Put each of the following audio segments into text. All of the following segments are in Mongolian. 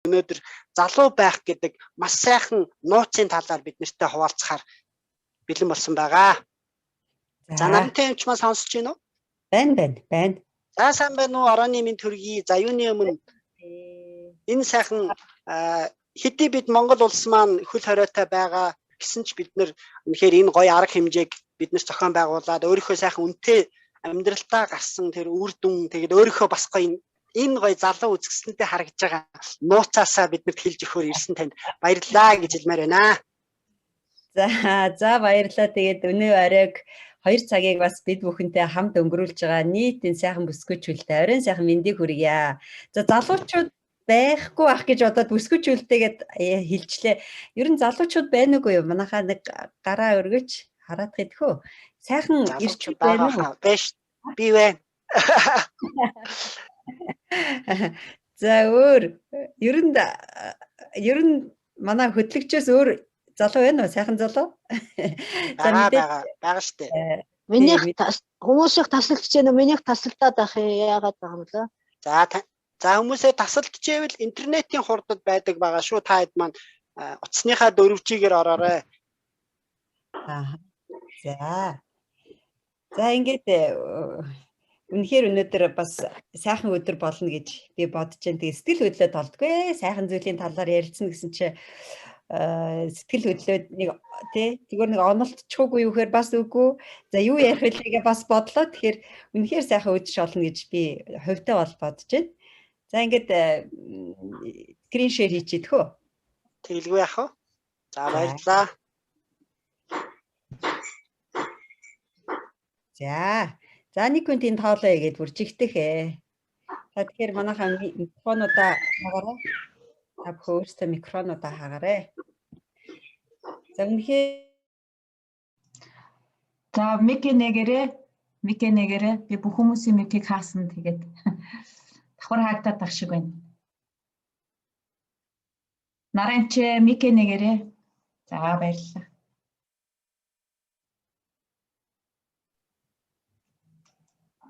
Өнөөдөр залуу байх гэдэг маш сайхан нууцын талаар бид нартай хуваалцахаар бэлэн болсон байгаа. За, нарантай эмч маань сонсож байна уу? Байна, байна, байна. За, сайн байна уу? Орооны минь төргий. За, юуны өмнө энэ сайхан хэдий бид Монгол улс маань хөл хориотой байгаа гэсэн ч бид нар үнэхээр энэ гоё арга хэмжээг бид нар зохион байгуулад өөрийнхөө сайхан үнэтэй амьдралтаа гарсан тэр үр дүн, тэгээд өөрийнхөө бас гоё энэ гоё залуу үзэсгэлэнтэй харагдж байгаа нууцаасаа биднэрт хэлж өгөхөөр ирсэн танд баярлалаа гэж хэлмээр байна. За, за, баярлалаа. Тэгээд өнөө оройг 2 цагийг бас бид бүхэнтэй хамт өнгөрүүлж байгаа нийт энэ сайхан бүсгүйчүүлтэй оройн сайхан мэндийг хүргье. За, залуучууд байхгүй ах гэж бодоод бүсгүйчүүлтэйгээд хэлжлээ. Ер нь залуучууд байна уугүй юу? Манайхаа нэг гараа өргөж хараадах идэх үү? Сайхан ирчүүд байна уу? Байж би байна. За, өөр ер нь манай хөтлөгчөөс өөр залуу байна уу? Сайхан залуу? За, мэдээ байгаа штэ. Минийх хүмүүсийг тасалж гэнэ, минийх тасалдаад ах, яагаад байгаа юм лээ. За за, хүмүүсээ тасалдчихвэл интернетийн хурдад байдаг байгаа шүү. Та хэд маань утасныхаа 4G-гээр ороорой. Аа. За. За, ингээд үнэхээр өнөөдөр бас сайхан өдөр болно гэж би бодож байна. Тэгээ сэтгэл хөдлөлт олдгүй. Сайхан зүйлийн талаар ярилцсан гэсэн чи сэтгэл хөдлөөд нэг тий зүгээр нэг онолтчихгүй юу гэхээр бас үгүй. За, юу ярих вүлээгээ бас бодлоо. Тэгэхээр үнэхээр сайхан өдөр олно гэж би хувьдаа бол бодож байна. За, ингээд screen share хийчихэдэх үү? Тэгэлгүй яах вэ? За, баярлалаа. За. За, нэг хүн тийм тоолоо хийгээд бүр жигтэх ээ. За, тэгэхээр манайхаа микрофонуудаа хаагаарай. Та бүхэн өөрсдөө микрофонуудаа хаагаарай. За, үнэхээр За, мик нэгэрээ, мик нэгэрээ, би бүх хүмүүсийн микийг хаасан, тэгээд давхар хаагдаад тах шиг байна. Наранч, мик нэгэрээ. За, баярлалаа.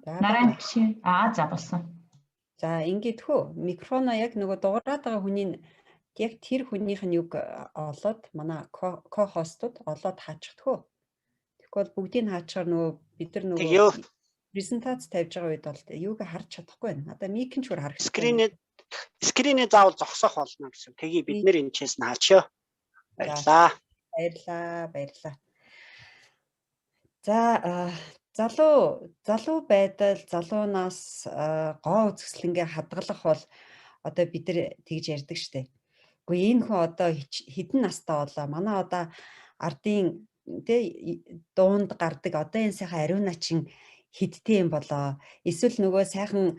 Наранч, аа, за, болсон. За, ингээд хөө микрофоноо яг нөгөө дугаараад байгаа хүний яг тэр хүнийх нь юг олоод манай ко-хостууд олоод хаачих хөө. Тэгэхгүй бол бүгдийг хаачаар нөгөө бид нар нөгөө презентац тавьж байгаа үед бол юуг харж чадахгүй байна. Надаа мик нь ч бүр харагдахгүй. Screen ээ заавал зогсоох болно гэсэн. Тэгье, бид нэр энэ чээс нь хаачаа. Баярлалаа. Баярлалаа, баярлалаа. За, залуу байдал, залуу нас, гоо үзэсгэлэнгээ хадгалах бол одоо бид нар тэгж ярьдаг штэ. Үгүй, энэ хүн одоо хэдэн настай болоо. Манай одоо ардын тэ дуунд гардаг одоо энэ сайхан ариуна чин хэдтэй юм болоо. Эсвэл нөгөө сайхан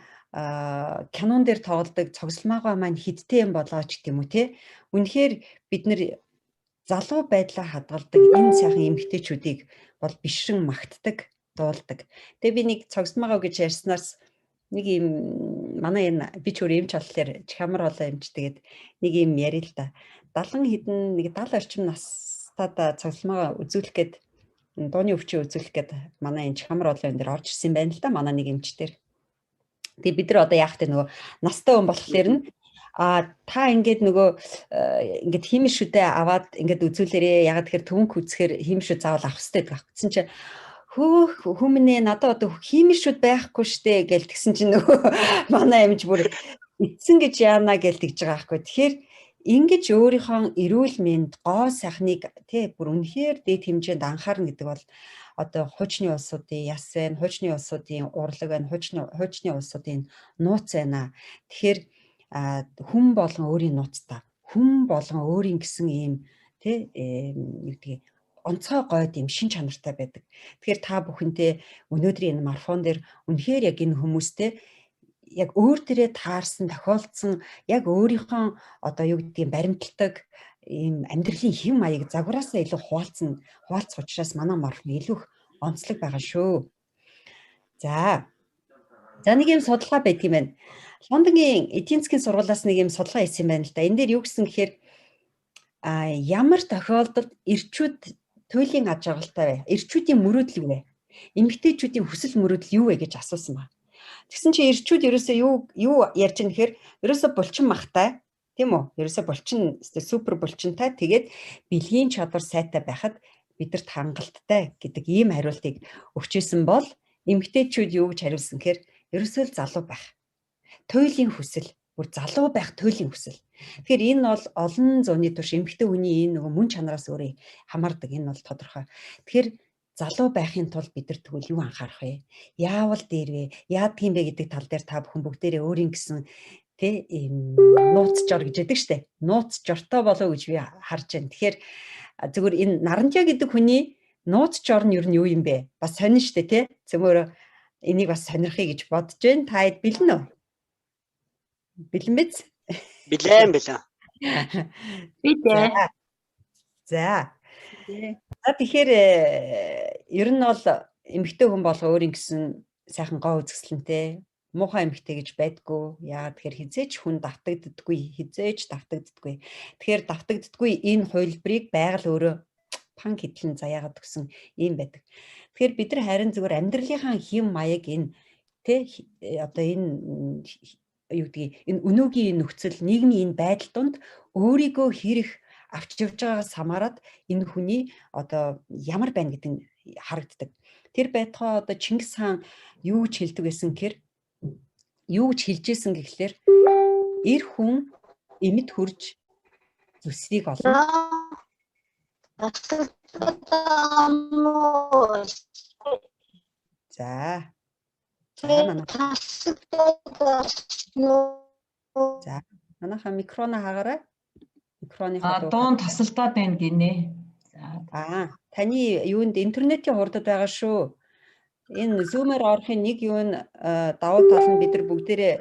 кинон дээр тоглодог цогцлмаагаа маань хэдтэй юм болоо ч гэдэм үү те. Үнэхээр бид нэр залуу байдлаа хадгалдаг энэ сайхан эмэгтэйчүүдийг бол бишрэн магтдаг, дуулдаг. Тэгээ би нэг цогцлмаагаа гэж ярьснаас нэг юм, манай энэ би ч өөр эмч болохоор чамар болоо эмч, тэгээд нэг юм ярил л да. 70 хэдэн нэг 70 орчим настайд цогцлмаагаа үзүүлэх гээд, дууны өвчөө үзүүлэх гээд манай энэ чамар олон энэ дэр орж ирсэн байна л да, манай нэг эмч дээр. Тэгээ бид нар одоо яах вэ, нөгөө настай хүн болохоор нь а та ингээд нөгөө ингээд хиймэл шүдэ аваад ингээд үзүүлээрээ, ягаад тэгэхээр төвөнх үзэхээр хиймэл шүд заавал авах хэрэгтэй гэдэг. Тэгсэн чинь хөөх хүмүүнээ, надад одоо хиймэл шүд байхгүй штэ гэл тэгсэн чинь нөгөө манай эмч бүр эцсэн гэж яана гэл тэгж байгаа байхгүй. Тэгэхээр ингэж өөрийнхөө эрүүл мэнд, гоо сайхныг тий бүр үнэхээр дээд хэмжээнд анхаарна гэдэг бол одоо хуучны улсуудын яс байна, хуучны улсуудын урлаг байна, хуучны улсуудын нууц байна. Тэгэхээр хүн болгон өөрийн нууцтай, хүн болгон өөрийн гэсэн ийм тий юу гэдгийг онцгой гойд юм шин чанартай байдаг. Тэгэхээр та бүхэнтэй өнөөдрийн энэ марафон дээр үнэхээр яг энэ хүмүүстэй яг өөр дээрээ таарсан, тохиолдсон, яг өөрийнхөө одоо юу гэдгийг баримталдаг ийм амьдралын хэв маяг загвараасаа илүү хуваалцах учраас манай марафон илүү их онцлог байгаа шүү. За. За, нэг юм судалгаа байдаг юм байна. Лондонгийн эдийн засгийн сургуулиас нэг юм судалгаа хийсэн юм байна л да. Энэ дээр юу гэсэн гэхээр ямар тохиолдолд эрчүүд туйлын аж аргалтай вэ? Эрчүүдийн мөрөөдөл юу вэ? Эмэгтэйчүүдийн хүсэл мөрөөдөл юу вэ гэж асуусан байна. Тэгсэн чинь эрчүүд ерөөсөө юу ярьж байгаа гэхээр ерөөсөө булчин махтай Тийм үү? Ерөөсө булчин супер булчинтай, тэгээд бэлгийн чадвар сайтай байхад бидэрт хангалттай гэдэг ийм хариултыг өгчээсэн бол эмэгтэйчүүд юу гэж хариулсан гэхээр ерөөсөө л залуу байх. Туйлын хүсэл, бүр залуу байх туйлын хүсэл. Тэгэхээр энэ бол олон зууны турш эмэгтэй хүний энэ нөгөө мөн чанараас өөрөө хамаардаг, энэ бол тодорхой. Тэгэхээр залуу байхын тулд бид нар тэгвэл юу анхаарах вэ? Яавал дээр вэ? Яадаг юм бэ гэдэг тал дээр та бүхэн бүгдээрээ өөрийн гэсэн тэ ийм нууц жор гэж яддаг штэ. Нууц жортой болов гэж би харж байна. Тэгэхээр зөвхөн энэ Нарантья гэдэг хүний нууц жор нь ер нь юу юм бэ? Бас сонин штэ тэ. Зөмөрөө энийг бас сонирхъя гэж бодож байна. Та хэд бэлэн үү? Бэлэн биз? Билэн бэлэн. Би дээ. За. За тэгэхээр ер нь бол эмэгтэй хүн болго өөрийн гэсэн сайхан гоо үзэсгэлэнтэй муухай эмэгтэй гэж байдгүй. Яагаад тэгэхээр хизээч хүн давтагддаггүй, хизээч давтагддаггүй. Тэгэхээр давтагддаггүй энэ хувилбарыг байгаль өөрөө пан хэдлэн заяагаад өгсөн юм байдаг. Тэгэхээр бид нар харин зөвхөн амьдралынхаа хэм маяг энэ тэ одоо энэ юу гэдгийг энэ өнөөгийн нөхцөл нийгмийн энэ байдал донд өөрийгөө хэрэг авч явж байгаагаас хамаарат энэ хүний одоо ямар байна гэдэг нь харагддаг. Тэр байтугай одоо Чингис хаан юу гэж хэлдэг байсан гэхээр юу гэж хэлж исэн гэхлээр эр хүн эмэд хурж зүсийг олно. За. За манайхаа микроно хаагаарай. Микроны дуун тасалдаад байна гинэ. За. Таны юунд интернетийн хурдад байгаа шүү. Энэ Zoom-ээр орохын нэг юу нь давуу тал нь бид нар бүгдээрээ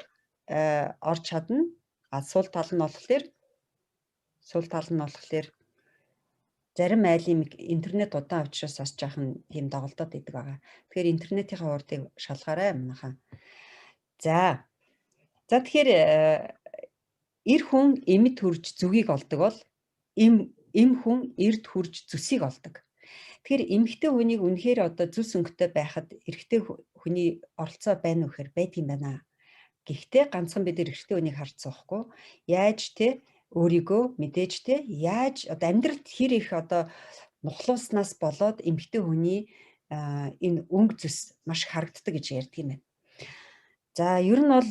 орж чадна. А сул тал нь болохоор зарим айлын интернет удаан учраас бас жаахан тийм доголдоод идэг байгаа. Тэгэхээр интернетийн хурдыг шалгаарай манайхаа. За. За тэгэхээр эр хүн эмэд хурж зүгийг олдог бол эм хүн эрд хурж зүсийг олдог. Тэгэхээр эмэгтэй хүнийг үнэхээр одоо зүс өнгөтэй байхад эрэгтэй хүний оролцоо байна уу гэхээр байдаг юм байна. Гэхдээ ганцхан бид эрэгтэй хүнийг харж суухгүй. Яаж те өөрийгөө мэдээж те яаж одоо амьдралд хэр их одоо нухлууснаас болоод эмэгтэй хүний энэ өнгө зүс маш харагддаг гэж ярьдаг юм байна. За ер нь бол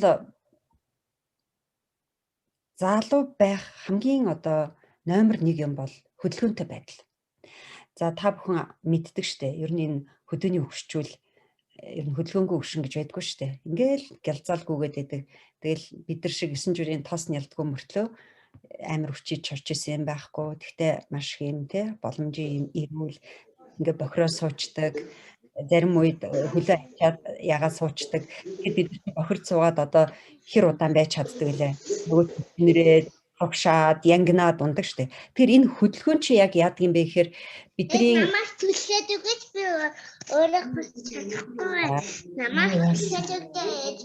залуу байх хамгийн одоо номер 1 юм бол хөдөлгөөнтэй байдал. За та бүхэн мэддэг штэ. Ер нь энэ хөдөөний хөгшчүүл ер нь хөдөлгөөнгүй хөгшин гэж байдгүй штэ. Ингээл гялзаалгүйгээд байдаг. Тэгэл бид нар шиг 9 журийн тос нялдгүй мөртлөө амар хүчийг чорч исэн юм байхгүй. Тэгтээ маш их юм те боломжийн юм эрүүл ингээ бохироо суучдаг. Зарим үед хөлөө ачаад ягаад суучдаг. Тэгэхээр бид нар бохирд суугаад одоо хэр удаан байж чаддаг лээ. Нөгөө нэрээ тогшаад, янгинаад ундаг штэ. Тэгэхээр энэ хөдөлгөөн чи яг яадаг юм бэ гэхээр бидний намайг түлхээд өгөөч, би өөрөө хүсч чадахгүй байна. Намайг түлхээд өгөөч.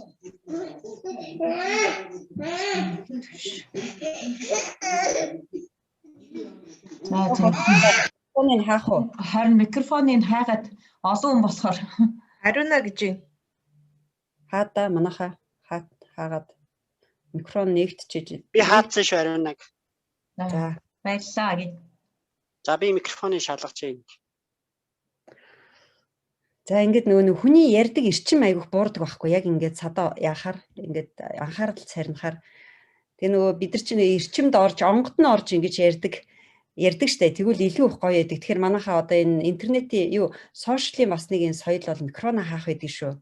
За за. Микрофоныг хаах уу? Харин микрофоныг хайгаад олон хүн болохоор Хариуна гэж байна. Хаада манайхаа хаагаад микрофон нэгтчихэж. Би хаацсан шүү Ариунаг. За баярлалаа гэж. За би микрофоныг шалгаж байна. За ингээд нөгөө хүний ярьдаг эрчим айгүйх буурдаг байхгүй яг ингээд садаа яхаар ингээд анхаарал сарнихаар тэгээ нөгөө бид нар чинь эрчимд орж онгод нь орж ингэж ярьдаг штэ. Тэгвэл илүү их гоё яадаг. Тэгэхээр манайхаа одоо энэ интернетийн юу сошиалын бас нэг энэ соёл бол микрофоноо хаах байдаг шүү.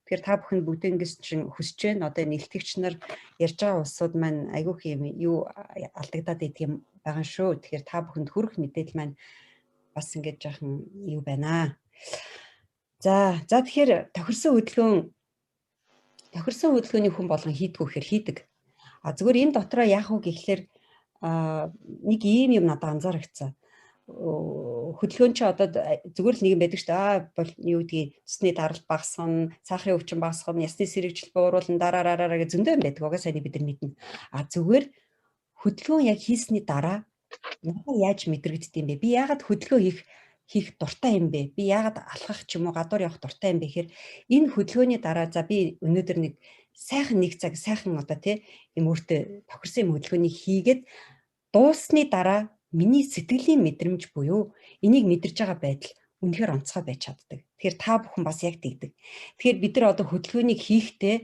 Тэгэхээр та бүхэн бүгднгээс чинь хүсэж байна. Одоо энэ илтгэгч нар ярьж байгаа улсууд маань айгүйх юм юу алдагдаад идэх юм байгаа шүү. Тэгэхээр та бүхэнд хүрэх мэдээлэл маань бас ингэж жаахан юу байна. За тэгэхээр тохирсон хөдөлгөөний хүн болгон хийдгүү гэхээр хийдэг. А зүгээр энэ дотроо яах вэ гэхлээр нэг ийм юм надад анзаарэгдсэн. Хөдөлгөөн чи одоо зүгээр л нэг юм байдаг шүү дээ. Бол юу гэдгийг цэсний даралт багасгана, сахарын өвчин багасгана, ясны сэрэгжил бууруулна, дараараараа гэж зөндөө юм байдаг. Угаасаа бид нар мэднэ. А зүгээр хөдөлгөөн яг хийсний дараа надад яаж мэдрэгддэг юм бэ? Би яагаад хөдөлгөөн хийх дуртай юм бэ? Би яагаад алхах ч юм уу гадуур явах дуртай юм бэ гэхээр энэ хөдөлгөөний дараа за би өнөөдөр нэг Сайхан нэг цаг сайхан одоо тий юм өөртөө тохирсон юм хөдөлгөөнийг хийгээд дууссаны дараа миний сэтгэлийн мэдрэмж буюу энийг мэдэрж байгаа байдал үнэхээр онцгой байж чаддаг. Тэгэхээр та бүхэн бас яг тэгдэг. Тэгэхээр бид нар одоо хөдөлгөөнийг хийхдээ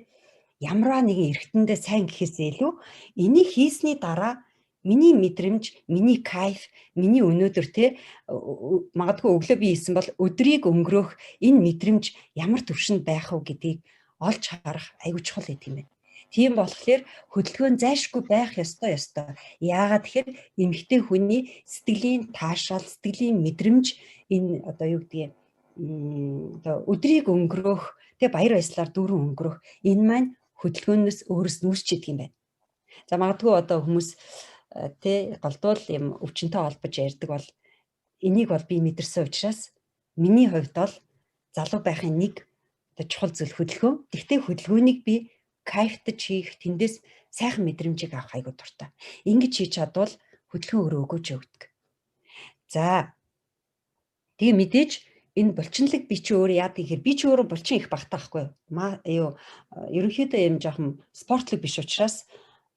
ямарваа нэгэн эргэтэндээ сайн гэхээсээ илүү энийг хийсний дараа миний мэдрэмж, миний кайф, миний өнөөдөр те магадгүй өглөө би хийсэн бол өдрийг өнгөрөөх энэ мэдрэмж ямар түвшинд байх вэ гэдгийг олж харах айгүй чухал гэдэг юм байна. Тийм болохоор хөдөлгөөн зайшгүй байх ёстой ёстой. Яагаад тэгэхээр эмэгтэй хүний сэтгэлийн таашаал, сэтгэлийн мэдрэмж энэ одоо юу гэдгийг одоо өдрийг өнгөрөөх, тэг баяр баясгалаар дүүрэн өнгөрөх энэ маань хөдөлгөөнөөс өөрөөс нь үүсч идэг юм байна. За магадгүй одоо хүмүүс тэ голдуул юм өвчнөд холбож ярьдаг бол энийг бол би мэдэрсэн учраас миний хувьд бол залуу байхын нэг одоо чухал зүйл хөдөлгөөн. Тэгтээ хөдөлгөөнийг би кайфтаж хийх, тэндээс сайхан мэдрэмжийг авах айгуу дуртай. Ингэж хийж чадвал хөдөлгөөн өөрөө өгөөж өгдөг. За тэгээ мэдээж энэ булчинлаг би чи өөрөө яадаг гэхээр би чи өөрөө булчин их багтаа байхгүй юу? Ма юу ерөнхийдөө юм жоохон спортлог биш учраас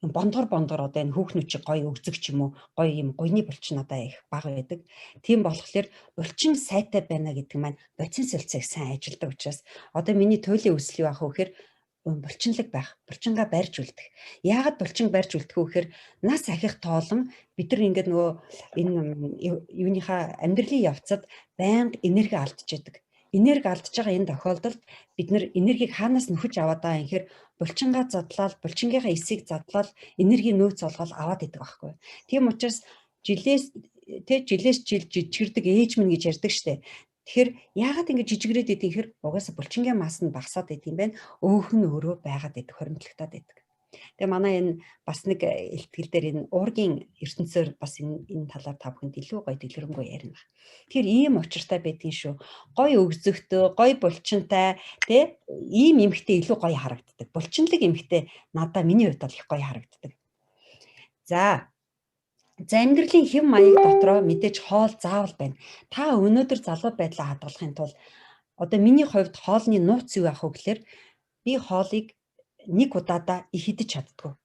бондгор бондгор одоо энэ хүүхнүүд чи гоё өгзөг ч юм уу гоё юм гуйны булчин одоо их бага байдаг. Тийм болохоор булчин сайтай байна гэдэг маань бодисын солилцоог сайн ажилдаг учраас одоо миний туйлын өсөл юу ах вэ гэхээр булчинлаг байх, булчингаа барьж үлдэх. Яагаад булчин барьж үлдэх вэ гэхээр нас ахих тоолон бид нар ингээд нөгөө энэ юуныхаа амьдралын явцад байнга энерги алдчихдаг. Энерги алдж байгаа энэ тохиолдолд бид нар энергийг хаанаас нөхөж аваад байгаа юм гэхээр булчингаа задлал, булчингийнхаа эсийг задлал, энергийн нөөц олгол аваад идэг байхгүй. Тийм учраас жилээс тэ жилээс жил жижигэрдэг ээж минь гэж ярьдаг штэ. Тэгэхээр яагаад ингэж жижигрээд идэв гэхээр угаасаа булчингийн масс нь багасаад идэв юм байна. Өөх нь өөрөө байгаад идэх, хоримтлагтаад идэг. Тэгээ манай энэ бас нэг илтгэл дээр энэ уургийн ертөнцөөр бас энэ талаар та бүхэнд илүү гоё дэлгэрэнгүй ярина. Тэгэхээр ийм учиртай байдгийн шүү. Гоё өгзөгтөө, гоё булчинтай, тэ ийм эмэгтэй илүү гоё харагддаг. Булчинлаг эмэгтэй надаа миний хувьд бол их гоё харагддаг. За За амьдралын хэв маяг дотроо мэдээж хоол заавал байна. Та өнөөдөр залуу байдлаа хадгалахын тулд одоо миний хувьд хоолны нууц юу яах вэ гэхээр би хоолыг нэг удаадаа их идэж чаддгүй.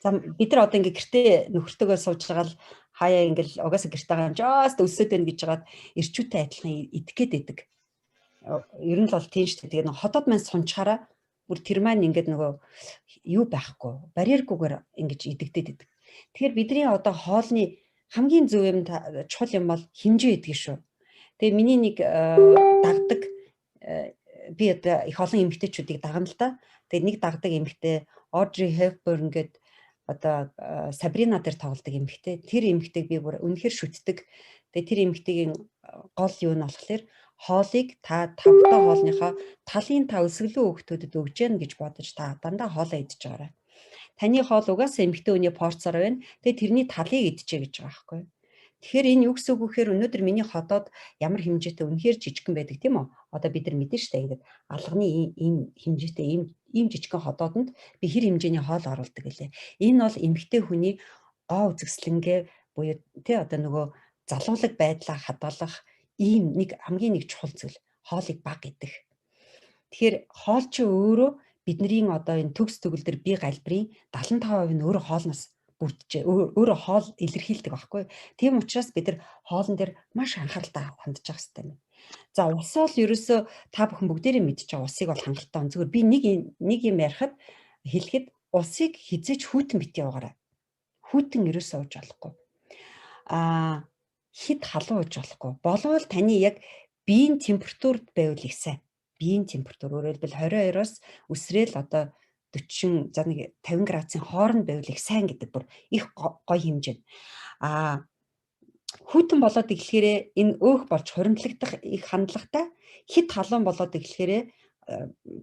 За бид нар одоо ингээ гэртээ нөхөртөөгөө сууж байгаа л хаяа ингээл угаасаа гэртээ байгаа юм жоос өсөд байна гэж хагаад ирчүүтэй адилхан идэх гээд байдаг. Ер нь л бол тийм шүү дээ. Тэгээ нэг хотод маань сунчхаараа бүр тэр маань ингээд нөгөө юу байхгүй, барьергүйгээр ингэж идэгдээд байдаг. Тэгэхээр бидний одоо хоолны хамгийн зөв юм чухал юм бол хэмжээ идэх шүү. Тэгээ миний нэг дагдаг би одоо их олон эмэгтэйчүүдийг дагна л да. Тэгээ нэг дагдаг эмэгтэй Audrey Hepburn гээд одоо Сабрина дээр тоглодог эмэгтэй. Тэр эмэгтэйг би бүр үнэхээр шүтдэг. Тэгээ тэр эмэгтэйгийн гол юу нь болохоор хоолыг та тавтай хоолныхоо талын та өсөглөө хүүхдүүдэд өгж гэн гэж бодож та дандаа хоолоо идэж байгаарай. Таны хоол угаасаа эмэгтэй хүний порцоор байна. Тэгээ тэрний талыг идчихэ гэж байгаа байхгүй юу? Тэгэхээр энэ юу гэсэн үг вэ гэхээр өнөөдөр миний ходоод ямар хэмжээтэй үнэхээр жижигхэн байдаг тийм үү? Одоо бид нар мэдэн штэ ингээд алганы ийм хэмжээтэй ийм жижигхэн ходоодонд би хэр хэмжээний хоол оруулдаг гэлээ. Энэ бол эмэгтэй хүний гоо үзэсгэлэнгээ буюу тий одоо нөгөө залуулаг байдлаа хадгалах ийм нэг хамгийн нэг чухал зүйл хоолыг баг идэх. Тэгэхээр хоол чи өөрөө бидний одоо энэ төгс төгөлдөр бие галбирын 75% нь өөрөө хоолноос бүрдэж өөрөө хоол илэрхийлдэг байхгүй. Тийм учраас бид нар хоолн дээр маш анхааралтай хандж явах хэрэгтэй юм. За ус бол ерөөсөө та бүхэн бүгдээрээ мэдж байгаа усыг бол хангалттай. Зүгээр би нэг юм ярихад хэлэхэд усыг хизээч хүйтэн битгий уугаарай. Хүйтэн ерөөсөө ууж болохгүй. Аа хит халуун ууж болохгүй. Болвол таны яг биеийн температурд байвал их сайн. Биеийн температур өөрөөр хэлбэл 22-оос өсрөөл одоо 40 за нэг 50 градусын хооронд байвал их сайн гэдэг бүр их гоё хэмжээ. Аа хүйтэн болоод ирэхээрээ энэ өөх болж хуримтлагдах их хандлагатай, хит халуун болоод ирэхээрээ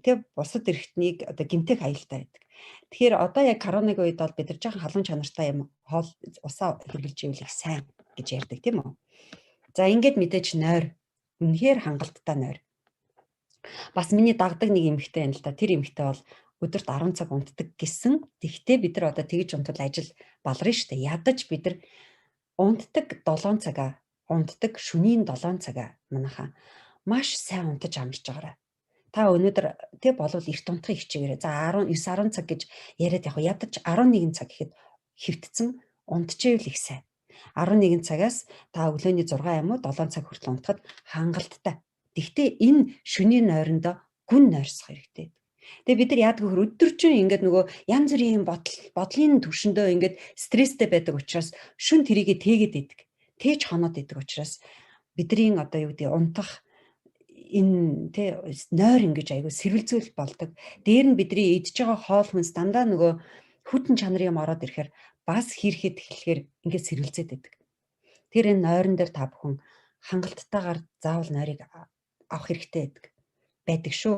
тэг бусад эрхтнийг одоо гэмтэх аюултай байдаг. Тэгэхээр одоо яг коронавигийн үед бол бид нар жоохон халуун чанартай юм хоол усаа хэрэглэж ивэл их сайн гэж ярьдаг тийм үү? За ингээд мэдээж нойр үнэхээр хангалттай нойр. Бас миний дагдаг нэг эмэгтэй байна л да. Тэр эмэгтэй бол өдөрт 10 цаг унтдаг гэсэн. Тэгтээ бид нар одоо тэгж унтвал ажил баларна шүү дээ. Ядаж бид нар унтдаг 7 цагаа, унтдаг шөнийн 7 цагаа манайхаа маш сайн унтаж амарч байгаарай. Та өнөөдөр тэ болвол эрт унтахыг хичээгээрэй. За 19 10 цаг гэж яриад яг ядаж 11 цаг гэхэд хэвтцэн унтчихвэл их сайн. 11 цагаас та өглөөний 6 юм уу 7 цаг хүртэл унтахад хангалттай. Тэгвэл энэ шөнийн нойрондоо гүн нойрсох хэрэгтэй. Тэгээ бид нар яадаг вөхөр өдөржин ингээд нөгөө янз бүрийн бодлын түвшиндөө ингээд стресстэй байдаг учраас шүн тэрийгэ тээгээд идэг. Тээж хоноод идэг учраас бидний одоо юу гэдэг унтах энэ тэ нойр ингэж айгүй сэргэлзүүл болдог. Дээр нь бидний идж байгаа хоол хүнс дандаа нөгөө хүтэн чанарын юм ороод ирэхээр бас хийрхэд эхлэхээр ингээд сэргэлзээд байдаг. Тэр энэ нойрон дээр та бүхэн хангалттайгаар заавал нойрыг авах хэрэгтэй байдаг шүү.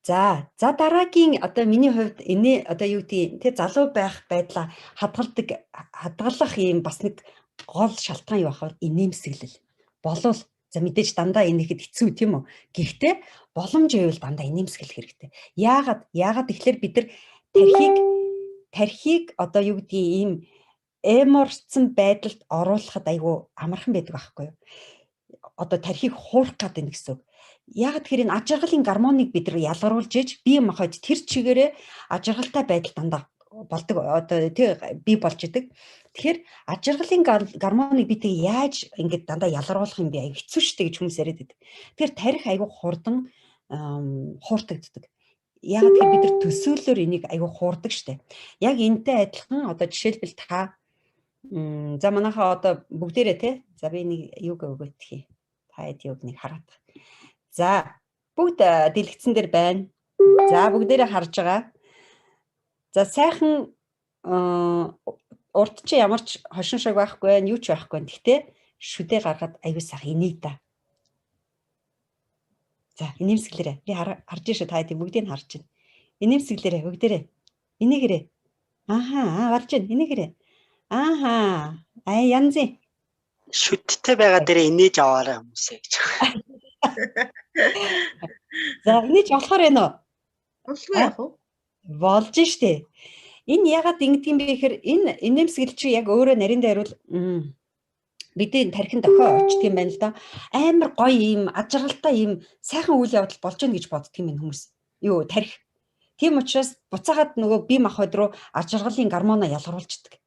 За дараагийн одоо миний хувьд энэ одоо юу гэдгийг тэ залуу байх байдлаа хадгалах ийм бас нэг гол шалтгаан юу байх вэ? Инээмсэглэл. Болвол за мэдээж дандаа инехэд хэцүү тийм үү? Гэхдээ боломж байвал дандаа инээмсэглэх хэрэгтэй. Яагаад тэгэхээр бид нар тархийг одоо юу гэдгийг ийм эморцсон байдалд оруулахад айгүй амархан байдаг байхгүй юу? Одоо тархийг хуурах гээд байна гэсэн үг. Яг тэгэхээр энэ аж аргалын гармоныг бид нар ялгаруулж ээж бие махбод тэр чигээрээ аж аргалтай байдал дандаа болдог одоо тий бий болж идэг. Тэгэхээр аж аргалын гармоныг бид тэг яаж ингэж дандаа ялгаруулах юм бэ? Айгүй хэцүү шттэ гэж хүмүүс яриад байдаг. Тэгэхээр тарих айгүй хурдан хууртагддаг. Яг тэгэхээр бид нар төсөөллөөр энийг айгүй хуурдаг штэ. Яг энтэй адилхан одоо жишээлбэл та за манайхаа одоо бүгдээрээ тий за би нэг юг өгөөдхий. Та хэд юг нэг хараад. За бүгд дэлгэцэн дээр байна. За бүгдээрээ харж байгаа. За сайхан урд чи ямар ч хошин шог байхгүй байна, юу ч байхгүй байна. Гэхдээ шүдэ гаргаад аягүй сайхан инээ та. За инээмсэглэрээ. Би харж шүү та хэдий бүгдийг нь харж байна. Инээмсэглэрээ бүгдээрээ. Инээгэрээ. Ахаа гарч байна. Инээгэрээ. Ахаа. Ай янзын. Шүдтэй байгаа дээрээ инээж аваарай хүмүүсээ гэж. За инээж болохоор байна уу? Болгүй яах вэ? Болж штэ. Энэ ягаад ингэдэг юм бэ гэхээр энэ инээмсэглэл чи яг өөрөө нарийн дээр хариул бидний тархин дохио очдөг юм байна л да. Амар гоё ийм аж аргалтай ийм сайхан үйл явдал болж гэнэ гэж боддөг юм байна хүмүүс. Юу тархи. Тийм учраас буцаагаад нөгөө бие махбод руу аж аргалын гормоноо ялгаруулждаг.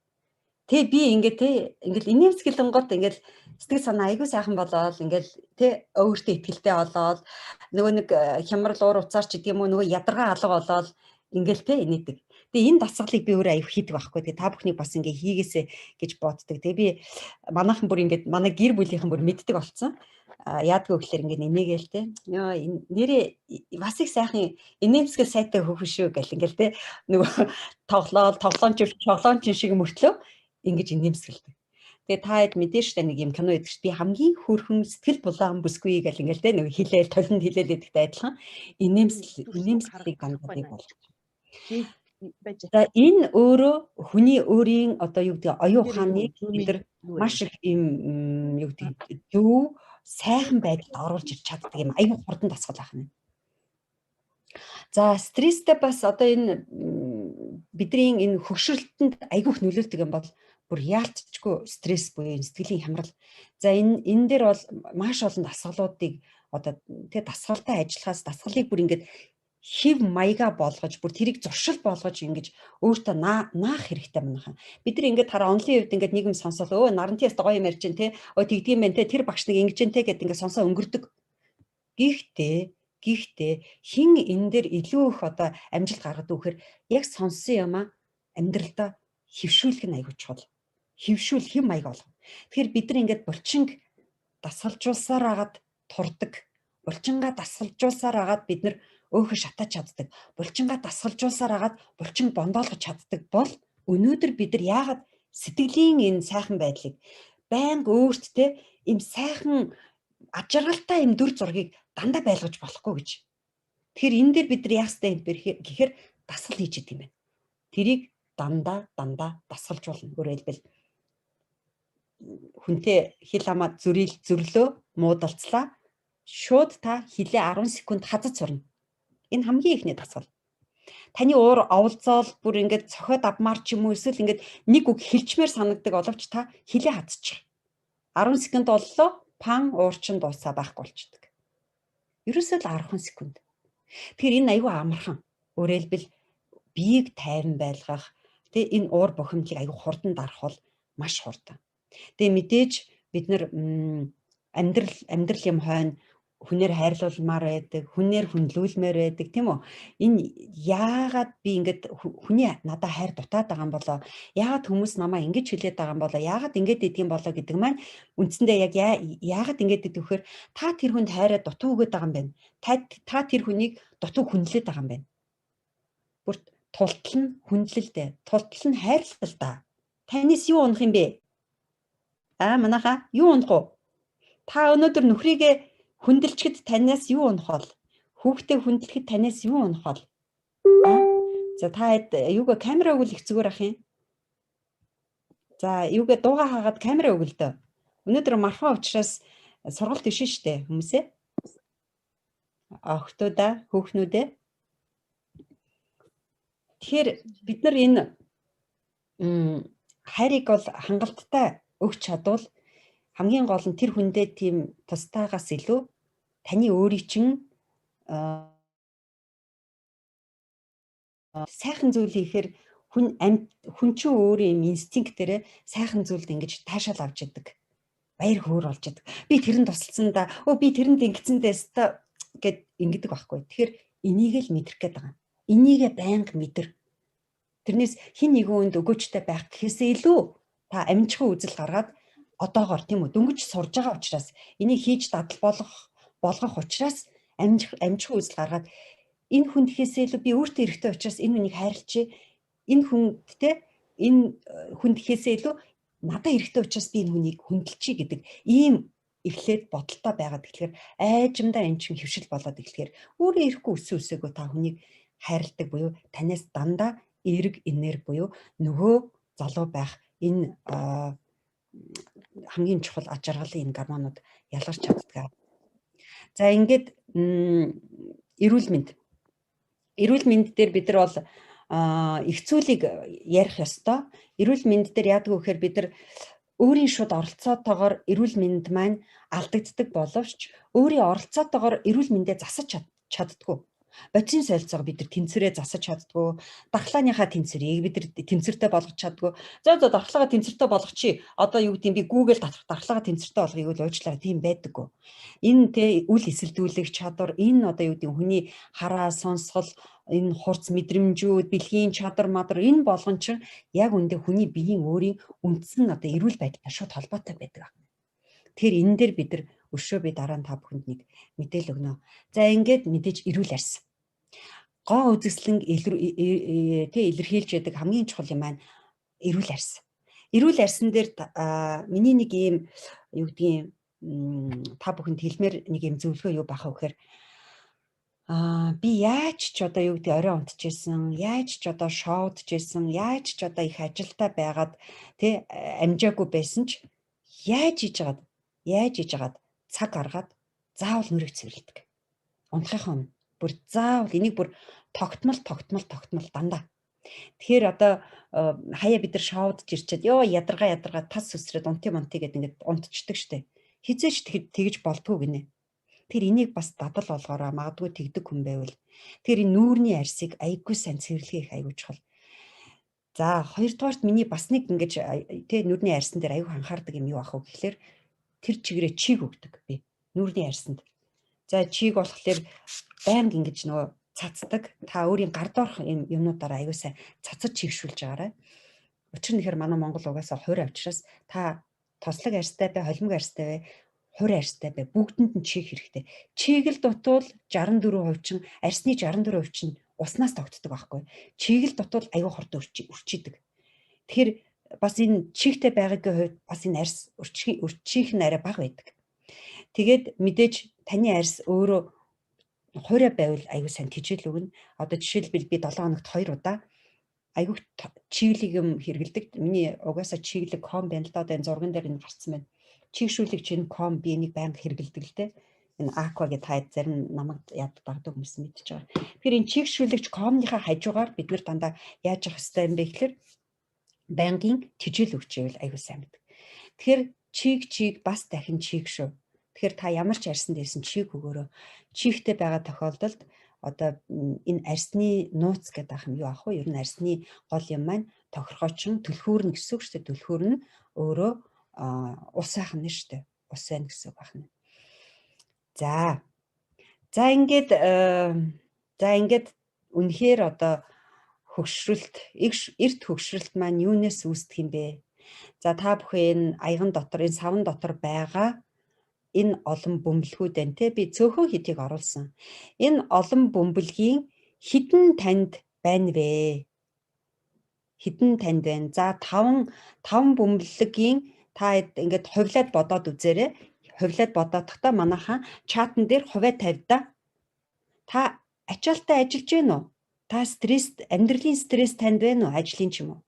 Тэ би ингээ тэ ингээл инээмсэглэнгот ингээл сэтгэл санаа айгүй сайхан болоод ингээл тэ өөртөө ихтэй болоод нөгөө нэг хямрал уур уцаар ч гэдэг юм уу нөгөө ядаргаа алга болоод ингээл тэ инээдэг. Тэгээ энэ дасгалыг би өөрөө аяг хийдэг байхгүй. Тэгээ та бүхнийг бас ингээ хийгээсэ гэж боддог. Тэгээ би манайхан бүр ингээд манай гэр бүлийнхэн бүр мэддэг болцсон. Яадгүй гэхэлэр ингээд инээгээл те. Йоо нэрээ бас их сайхан инээмсгэл сайтай хөөхөн шүү гэл ингээл те. Нөгөө тоглоол тоглоомч тоглоомч шиг мөртлөө ингэж инээмсэгэлдэг. Тэгээ та хэд мэдэн штэ нэг юм кино идэг ш. Би хамгийн хөөрхөн сэтгэл булаан бүсгүй гэл ингээл те нэг хилээл толинд хилээл гэдэгтэй адилхан инээмсэглийг дандаа бий болж. За энэ өөрөө хүний өөрийн одоо юу гэдэг оюун ухааныг бид нар маш их юм юу гэдэг зөв сайхан байдалд оруулж ирч чаддаг юм аюу хурдан дасгал байх нь. За стресстэй бас одоо энэ бидний энэ хөгшрөлтөнд айгүйх нөлөөлдөг юм бол бүр яалтчгүй стресс буюу сэтгэлийн хямрал. За энэ дээр бол маш олон дасгалуудыг одоо тэ дасгалтай ажиллахаас дасгалыг бүр ингээд хэв маяга болгож бүр тэрийг зуршил болгож ингэж өөртөө наах хэрэгтэй манайхан. Бид нар ингээд хараа онлын хувьд ингээд нийгэм сонсоол өө нарантиас гоё юм ярьж чинь те өө тэгдэм байх те тэр багш нэг ингэж чинь те гэд ингээд сонсоо өнгөрдөг. Гэхдээ хин энэ дээр илүү их одоо амжилт гаргадаг вэхээр яг сонссон юм а амьдралдаа хөвшүүлэх нь аягүй чухал. Хөвшүүл хэв маяг болгох. Тэгэхээр бид нар ингээд булчинг дасгалжуулсаар агаад турдаг. Булчингаа дасгалжуулсаар агаад бид нар өөхө шатаж чаддаг. Булчингаа дасгалжуулсаар агаад булчин бондоолгож чаддаг бол өнөөдөр бид нар яагаад сэтгэлийн энэ сайхан байдлыг байнга өөрт те им сайхан аж аргалтай им дүр зургийг дандаа байлгаж болохгүй гэж. Тэгэхээр энэ дээр бид нар яах ёстой юм бэ гэхээр дасгал хийж идэм юм байна. Тэрийг дандаа дасгалжуулна. Өөрөөр хэлбэл хүнтэй хил хамаа зүрил зүрлөө муудалцлаа. Шууд та хилээ 10 секунд хазаж сурна. Энэ хамгийн ихний дасгал. Таны уур оволцоол бүр ингээд цохиод авмаар ч юм уу эсвэл ингээд нэг үг хэлчмээр санагдаг боловч та хилээ хазчих. 10 секунд боллоо пан уур чин дуусаа байхгүй болчдөг. Ерөөсөө л 10 секунд. Тэгэхээр энэ айгүй амархан. Өөрөөр хэлбэл биеийг тайван байлгах, тэ, энэ уур бухимдлыг айгүй хурдан дарах бол маш хурдан. Тэгээ мэдээж бид нар амьдрал юм хойно хүнээр хайрлуулмаар байдаг, хүнээр хүндлүүлмээр байдаг, тийм үү? Энэ яагаад би ингэж хүний надад хайр дутаад байгаа юм болоо? Яагаад хүмүүс намаа ингэж хэлээд байгаа юм болоо? Яагаад ингэж идэх юм болоо гэдэг маань үндсэндээ яг яагаад ингэж идэх вэхээр та тэр хүнд хайраа дутуу өгöd байгаа юм байна. Та тэр хүнийг дутуу хүндлээд байгаа юм байна. Бүр тултал нь хүндлэлтэй, тултал нь хайрлал та. Танаас юу унах юм бэ? Аа, манайхаа юу унах вэ? Та өнөөдөр нөхрийгээ хүндэлчгэд танаас юу унах бол? Хүүхдээ хүндлэхэд танаас юу унах бол? За, та юугаа камера өгөл их зүгээр ах юм. За, юугаа дууга хаагаад камера өгөл дөө. Өнөөдөр мархан учраас сургалт биш шүү дээ, хүмүүсээ. Охтуудаа, хүүхнүүдээ. Тэгэхээр бид нар энэ хайрыг бол хангалттай өгч чадвал хамгийн гол нь тэр хүндээ тийм тустаагаас илүү таны өөрийн чинь сайхан зүйл хийхээр хүн чинь өөрөө юм инстинктээрээ сайхан зүйлд ингэж таашаал авч яадаг. Баяр хөөр болж яадаг. Би тэрэнд тусалсан да. Өө, би тэрэнд ингэсэн дээ гэд ингэдэг байхгүй. Тэгэхээр энийг л мэдрэх гээд байгаа. Энийгээ байнга мэдэр. Тэрнээс хин нэгэн хүнд өгөөчтэй байх гэхээсээ илүү та амжихан үзэл гаргаад одоогор, тийм үү, дөнгөж сурж байгаа учраас, энийг хийж дадал болгох учраас амжихан үзэл гаргаад энэ хүн гэхээсээ илүү би өөртөө эрэхтэй учраас энэ хүнийг хайрлчээ. Энэ хүнд те, энэ хүнд гэхээсээ илүү надад эрэхтэй учраас би энэ хүнийг хүндэлчихье гэдэг ийм эхлээд бодолтой байгаад тэгэхээр айжмдаа эн чинь хөвшил болоод эхлэхээр өөрөө ирэхгүй өссөн өсөөгөө та хүнийг хайрладаг буюу танаас дандаа эерэг энерги буюу нөгөө залуу байх энэ хамгийн чухал аж аргалын энэ гормонууд ялгарч чаддаг. За, ингээд эрүүл мэнд. Эрүүл мэнд дээр бид нар бол их зүйлийг ярих ёстой. Эрүүл мэнд дээр яадаг вэ гэхээр бид нар өөрийн шууд оролцоотойгоор эрүүл мэнд маань алдагддаг боловч өөрийн оролцоотойгоор эрүүл мэндээ засаж чаддаггүй. Бодисын солилцоог бид нар тэнцвэрээ засаж чаддаггүй. Дархлааныхаа тэнцвэрийг бид нар тэнцвэртэй болгож чаддаггүй. За, дархлаагаа тэнцвэртэй болгочих. Одоо юу гэдэг юм, би Google дархлаагаа тэнцвэртэй болгоё гэж уучлаарай, тийм байдаггүй. Энэ тэ үл эсэлдүүлэх чадвар, энэ одоо юу гэдэг, хүний хараа, сонсгол, энэ хурц мэдрэмжүүд, бэлгийн чадвар мадар энэ болгон чинь яг үндэ хүний биеийн өөрийн үндсэн одоо эрүүл байдалтай шууд холбоотой байдаг. Тэгэхээр энэ дээр бид нар өшөө би дараа нь та бүхэнд нэг мэдээлэл өгнө. За, ингээд мэдээж эрүүл арьс. Гоо үзэсгэлэн тэ илэрхийлж яадаг хамгийн чухал юм маань эрүүл арьс. Эрүүл арьсан дээр миний нэг ийм юу гэдгийг та бүхэнд хэлмээр нэг юм зөвлөгөө юу байх вэ гэхээр би яаж ч одоо юу гэдэг орой унтчихсэн, яаж ч одоо шоудчихсэн, яаж ч одоо их ажилтаа байгаад тэ амжаагүй байсан ч яаж иж хагаад цаг гаргаад заавал нүрийг цэвэрлэдэг. Унтахынхаа өмнө бүр заавал энийг бүр тогтмол тогтмол тогтмол дандаа. Тэгэхээр одоо хаяа бид нар шоудж ирчээд ёо ядаргаа ядаргаа тас сүсрээд унтын мунтыг гэдэг ингээд унтчдаг штэ. Хизээч тэгж болдгоо гинэ. Тэр энийг бас дадал болгоороо, магадгүй тэгдэг хүн байвал. Тэр энэ нүүрний арьсыг айгүй сайн цэвэрлэгээ их айгүй чухал. За, хоёрдугаарт миний бас нэг ингэж тэ нүрний арьсан дээр айгүй анхаардаг юм юу ах вэ гэхлээр тэр чигээрээ чиг өгдөг би нүүрний арьсанд. За, чиг болохоор байнга ингэж нөгөө цацдаг. Та өөрийн гар доорх юм юмнуудаараа айгүй сайн цацаж чигшүүлж байгаарай. Учир нь тэгэхээр манай Монгол угаасаа хувир авчраас та тослог арьстай бай, холимог арьстай бай, хур арьстай бай, бүгдэнд нь чиг хэрэгтэй. Чигэл дутуул 64% чинь арьсны 64% чинь уснаас тогтдог байхгүй. Чигэл дутуул аюу хурд өрчийдэг. Тэгэхээр бас энэ чигтэй байгаагийн хувьд бас энэ арьс өрчих нь арай бага байдаг. Тэгээд мэдээж таны арьс өөрөө хуурай байвал аюу сайн тэжээл өгнө. Одоо жишээлбэл би 7 хоногт 2 удаа айгүйх чиглэг юм хэрэгэлдэг. Миний угаасаа чиглэг ком байна л да. Одоо энэ зурган дээр энэ гарцсан байна. Чигшүүлэг чинь ком, би энийг байнга хэрэгэлдэг л дээ. Энэ аква гэж та зарим намайг яд дагдаг хүмүүс мэдчихэж байгаа. Тэгэхээр энэ чигшүүлэгч комныхаа хажуугаар бид нар дандаа яаж явах ёстой юм бэ гэхээр байнгын тэжээл өгчээвэл айгүй сайн байдаг. Тэгэхээр чиг чиг бас дахин чиг шүү. Тэгэхээр та ямар ч арьсан дээрсэн чийг өгөөрөө. Чихтэй байгаа тохиолдолд одоо энэ арьсны нууц гэдэг юм юу ах вэ? Ер нь арьсны гол юм маань тохиргоочин түлхүүр нь гэсэн үг шүү дээ. Түлхүүр нь өөрөө ус байх нь шүү дээ. Ус байна гэсэн үг байна. За. За ингээд за ингээд үнэхээр одоо хөгшрөлт, эрт хөгшрөлт маань юунаас үүсдэг юм бэ? За та бүхэн энэ аяган дотор, энэ савн дотор байгаа энэ олон бөмбөлгүүд байна те, би цөөхөн хэдийг оруулсан. Энэ олон бөмбөлгийн хэдэн танд байна вэ? Хэдэн танд байна? За 5 бөмбөлгийн та ингээд хувлаад бодоод үзээрэй. Хувлаад бодоодохдоо манайхаа чатан дээр хувиа тавьда. Та ачаалтаа ажиллаж гэнэ үү? Та стресс, амьдралын стресс танд байна уу? Ажлын ч юм уу?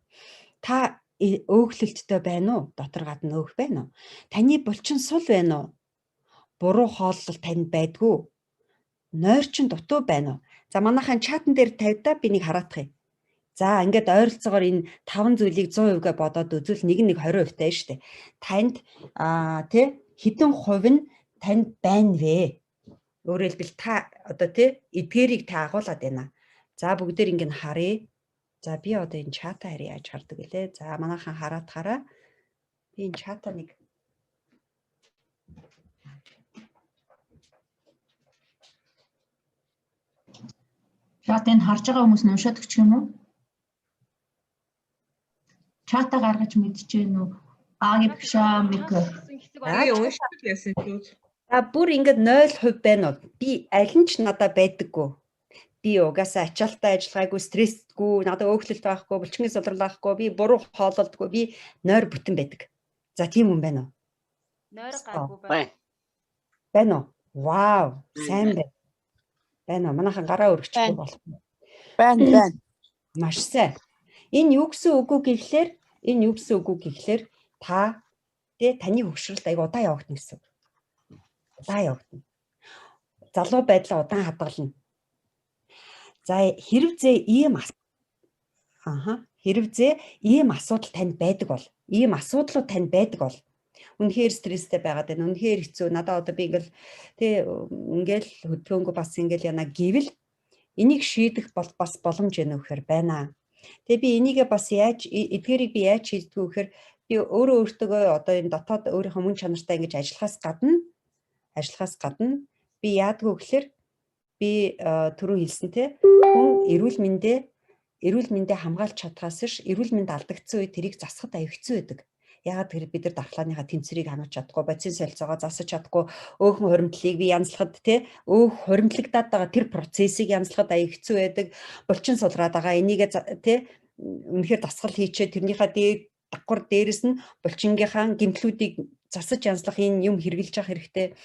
Та өөхлөлттэй байна уу? Дотор гадна өөх байна уу? Таны булчин сул байна уу? Буруу хооллол танд байдгүй? Нойр чин дутуу байна уу? За манайхан чатан дээр тавьда, би нэг хараадах юм. За ингээд ойролцоогоор энэ 5 зүйлийг 100%-га бодоод үзвэл нэг нэг 20% таа шүү дээ. Танд тий хэдэн хувь нь танд байна вэ? Өөрөөр хэлбэл та одоо тий эдгээрийг та агуулад байна. За бүгдээр ингэ харъя. За би одоо энэ чата харъя яаж хардаг вүлээ. За манайхан хараадахаараа би энэ чата нэг Чатыг харж байгаа хүмүүс нь уншаад өгчих юм уу? Чата гаргаж мэдчихэв нү? Аги бишаа мик. Би уншдаг яасан ч. За бүр ингээд 0% байна уу? Би аль нь ч надад байдаггүй. Би угаасаа ачаалттай ажиллагаагүй, стрессгүй, надад өөхлөлт байхгүй, булчингийн сулрал байхгүй, би буруу хоололдгүй, би нойр бүтэн байдаг. За тийм хүн байна уу? Нойр гайгүй байна. Байна уу? Вау, сайн байна. Байна уу? Манайхан гараа өргөчихгүй болох. Байна, байна. Маш сайн. Энэ юу гэсэн үг үү гэхлээр, энэ юу гэсэн үг үү гэхлээр та тэ таны хөгшрөлт аяг удаан явагдана гэсэн үг. Удаан явагдана. Залуу байдлаа удаан хадгална. За хэрвээ ийм хэрвээ ийм асуудал танд байдаг бол, ийм асуудлууд танд байдаг бол үнэхээр стресстэй байгаад байна. Үнэхээр хэцүү. Надад одоо би ингээл тэ ингээл хөдөлгөөнгөө бас ингээл яна гэвэл энийг шийдэх бол бас боломж байна гэхээр байна. Тэгээ би энийгээ бас яаж эдгээрийг би яаж шийддэг вэ гэхээр би өөрөө өөртөөгөө одоо энэ дотоод өөрийнхөө мөн чанартай ингэж ажиллахаас гадна би яадгүй гэхээр би түрүү хэлсэн те хүн эрүүл мэндээ хамгаалж чадхаас ш эрүүл мэнд алдагдсан үед тэрийг засахад аюу хэцүү байдаг. Яагаад тэр бид нар дархлааныхаа тэнцвэрийг хангаж чадахгүй, бодисын солилцоогоо засаж чадахгүй, өөхөн хуримтлалыг би янзлахад те өөх хуримтлагдаад байгаа тэр процессыг янзлахад аюу хэцүү байдаг. Булчин сулраад байгаа энийгээ те үнэхээр дасгал хийчээ тэрнийхээ дээр давхар дээрэс нь булчингийнхаа гэмтлүүдийг засаж янзлах энэ юм хэрэгжилж явах хэрэгтэй.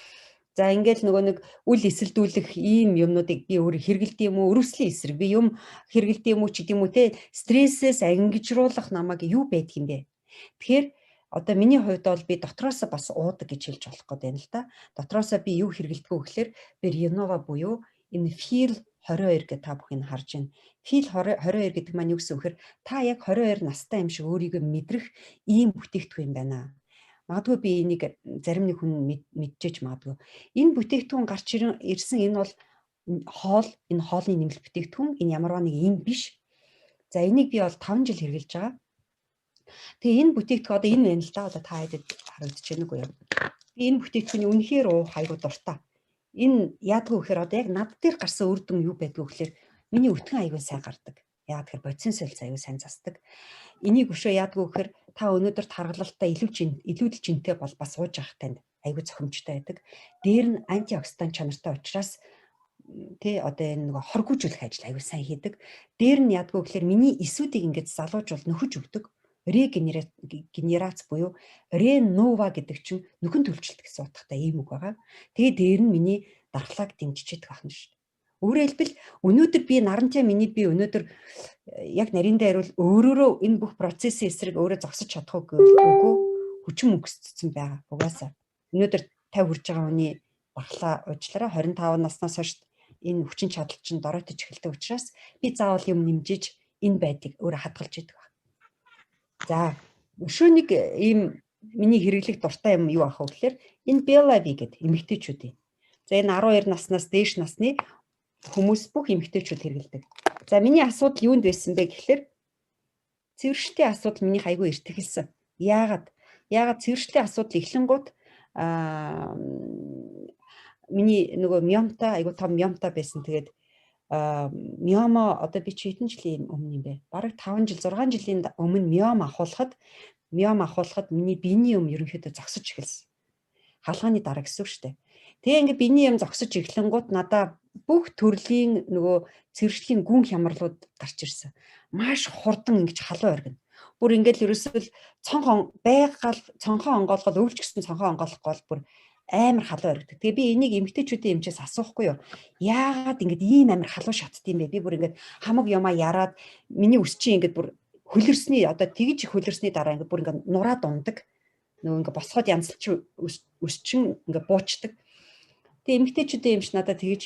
За ингээл нөгөө нэг үл эсэлдүүлэх ийм юмнуудыг би өөрөө хэрэгэлдэг юм уу, өрөвслийн эсрэг би юм хэрэгэлдэг юм уу ч гэдэм үү те стрессээс ангижруулах намайг юу байдаг юм бэ? Тэгэхээр одоо миний хувьд бол би дотроосоо бас уудаг гэж хэлж болох гээд байна л да. Дотроосоо би юу хэрэгэлдэг вэ гэхээр би Renova буюу энэ Feel 22 гэж та бүхэн харж байна. Feel 22 гэдэг маань юу гэсэн үг вэ? Та яг 22 настай юм шиг өөрийгөө мэдрэх ийм бүтээгдэхүүн юм байна. Магадгүй би энийг зарим нэг хүн мэдчихэж магадгүй. Энэ бүтээгдэхүүн гарч ирсэн энэ бол хоол, энэ хоолны нэмэлт бүтээгдэхүүн, энэ ямарваа нэг юм биш. За энийг би бол 5 жил хэрэглэж байгаа. Тэгээ энэ бүтээгдэхүүн одоо энэ байна л да. Одоо та хэдэд харагдаж байна уу юу? Би энэ бүтээгдэхүүний үнэхээр уух айгуу дуртай. Энэ яадгүй гэхээр одоо яг над дээр гарсан үр дүн юу байдгүй гэхээр миний өтгөн айгуу сайн гардаг. Яагаад гэхээр бодисын солилцоо айгуу сайн засдаг. Энийг өшөө яадгүй гэхээр та өнөөдөр таргалалтаа илүү л жинтэй бол бас ууж явах танд айгүй зохимжтой байдаг. Дээр нь антиоксидант чанартай учраас тий одоо энэ нөгөө хоргиужуулах ажил айгүй сайн хийдэг. Дээр нь яадгүй гэхээр миний эсүүдийг ингээд залуужуул нөхөж өгдөг. Регенерац буюу ренова гэдэг чинь нөхөн төлжилт гэсэн утгатай ийм үг байгаа. Тэгээ дээр нь миний дархлааг дэмжиж идэх байна шүү. Өөрөөр хэлбэл өнөөдөр би наранчаа миний би өнөөдөр яг нарийнда хариул өөрөөрөө энэ бүх процессын эсрэг өөрөө зогсож чадах уу гэвэл үгүй, хүчин мөнгөсцсөн байгаа. Угаасаа өнөөдөр 50 хүрж байгаа хүний дархлаа уучлаарай 25 наснаас хойш энэ хүчин чадал чинь доройтож эхэлдэг учраас би заавал юм нэмжиж энэ байдлыг өөрөө хадгалж идэг байна. За өшөө нэг ийм миний хэрэглэх дуртай юм юу ах вэ гэхээр энэ Belavi гэдэг эмэгтэйчүүдийн. За, энэ 12 наснаас дээш насны хүмүүс, бүх эмэгтэйчүүд хэрэглэдэг. За, миний асуудал юунд байсан бэ гэхээр цэвэршилтийн асуудал минийх айгүй эрт эхэлсэн. Яагаад? Яагаад цэвэршилтийн асуудал эхлэнгууд миний нөгөө миомтой, айгүй том миомтой байсан. Тэгээд миома одоо би чи хэдэн жилийн өмнө юм бэ? Бараг 5 жил, 6 жилийн өмнө миом ахуулахад миний биений өм ерөнхийдөө зогсож эхэлсэн. Хаалганы дараа гэсэн үг шүү дээ. Тэгээ ингээ биений юм зогсож эхлэнгууд надаа бүх төрлийн нөгөө цэвэршлийн гүн хямралууд гарч ирсэн. Маш хурдан ингэж халуун оргино. Бүр ингээл ерөөсөө л цонхон байгаал цонхоо онгоолгол өвлж гисэн цонхоо онгоолохгүй бол бүр амар халуун оргидог. Тэгээ би энийг эмэгтэйчүүдийн эмчээс асуухгүй юу? Яагаад ингэж ийм амар халуун шатд юм бэ? Би бүр ингээд хамаг юмаа яраад миний үс чинь ингээд бүр хөлөрсний, одоо тэгж их хөлөрсний дараа ингээд бүр ингээд нураад ундаг. Нөгөө ингээд босгоод янзлч үс чинь ингээд буучдаг. Тэгээ эмэгтэйчүүдийн эмч надад тэгж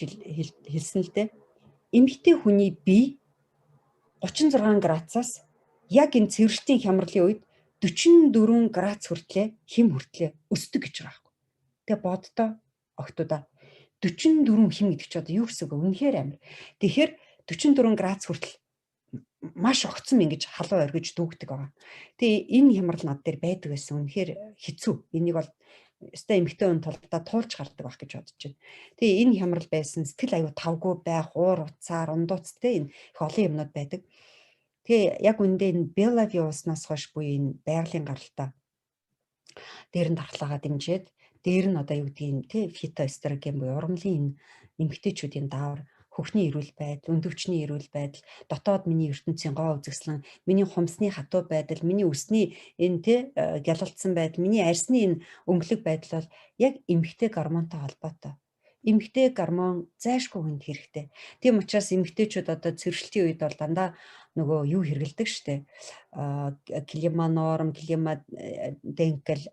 хэлсэн л дээ. Эмэгтэй хүний бие 36 градусаас яг энэ цэвэрлэлтийн хямралын үед 44 градус хүртлээ, хэм хүртлээ өсдөг гэж байгаа байхгүй. Тэгээ боддоо, охтуудаа, 44 хэм гэдэг чи одоо юу гэсэн үг вэ? Үнэхээр амар. Тэгэхээр 44 градус хүртэл маш огцом ингэж халуун оргиж дүүгдэг байгаа. Тэгээ энэ хямрал над дээр байдаг байсан. Үнэхээр хэцүү. Энийг бол өстой эмэгтэй хүн тулдаа туулж гардаг байх гэж бодож байна. Тэгээ энэ хямрал байсан, сэтгэл аюу тавгүй байх, уур уцаар, ундууцтай энэ их олон юмнууд байдаг. Тэгээ яг үндэ энэ Belavi ууснаас хойш буюу энэ байгалийн гаралтай дээр нь дархлаагаа дэмжиж, дээр нь одоо юу гэдгийг те фитоэстроген буюу ургамлын энэ эмэгтэйчүүдийн даавар, хөхний эрүүл байдал, өндөвчний эрүүл байдал, дотоод миний ертөнцийн гоо үзэсгэлэн, миний хумсны хатуу байдал, миний үсний энэ те гялалтсан байдал, миний арьсны энэ өнгөлөг байдал бол яг эмэгтэй гормонтой холбоотой. Эмэгтэй гормон зайшгүй хүнд хэрэгтэй. Тийм учраас эмэгтэйчүүд одоо цэвэршилтийн үед бол дандаа нөгөө юу хэрэглэдэг штэ. Климанорм, клима денкл,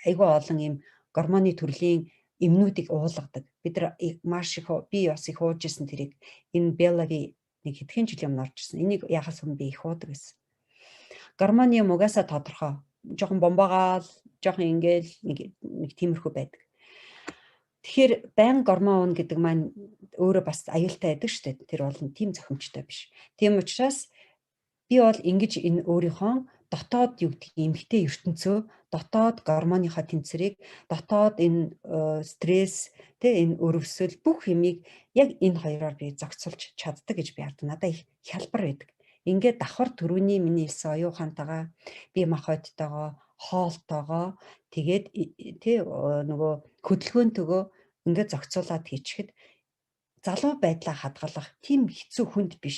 айгүй олон ийм гормоны төрлийн эмнүүдийг уулгадаг. Бид нар маш их, би бас их ууж исэн тэрийг. Энэ Belavi нэг хэдхэн жилийн өмнө орж ирсэн. Энийг яхаас өмнө би их уудаг гэсэн. Гормоны юм угаасаа тодорхой. Жохон бомбогаал, жохон ингээл нэг тиймэрхүү байдаг. Тэгэхээр байн гормон уун гэдэг маань өөрөө бас аюултай байдаг шүү дээ. Тэр бол тийм зохимжтой биш. Тийм учраас би бол ингэж энэ өөрийнхөө дотоод юу гэдгийг, эмэгтэй ертөнцөө, дотоод гормоныхоо тэнцвэрийг, дотоод энэ стресс тэ, энэ өрөвсөл, бүх юмыг яг энэ хоёроор би зохицуулж чаддаг гэж би хардаг. Надад их хялбар байдаг. Ингээд давхар түрүүний миний хэлсэн оюун ухаантайгаа, бие махбодтойгоо, хоолтойгоо, тэгээд тэ нөгөө хөдөлгөөнтэйгөө ингээд зохицуулаад хийчихэд залуу байдлаа хадгалах тийм хэцүү хүнд биш.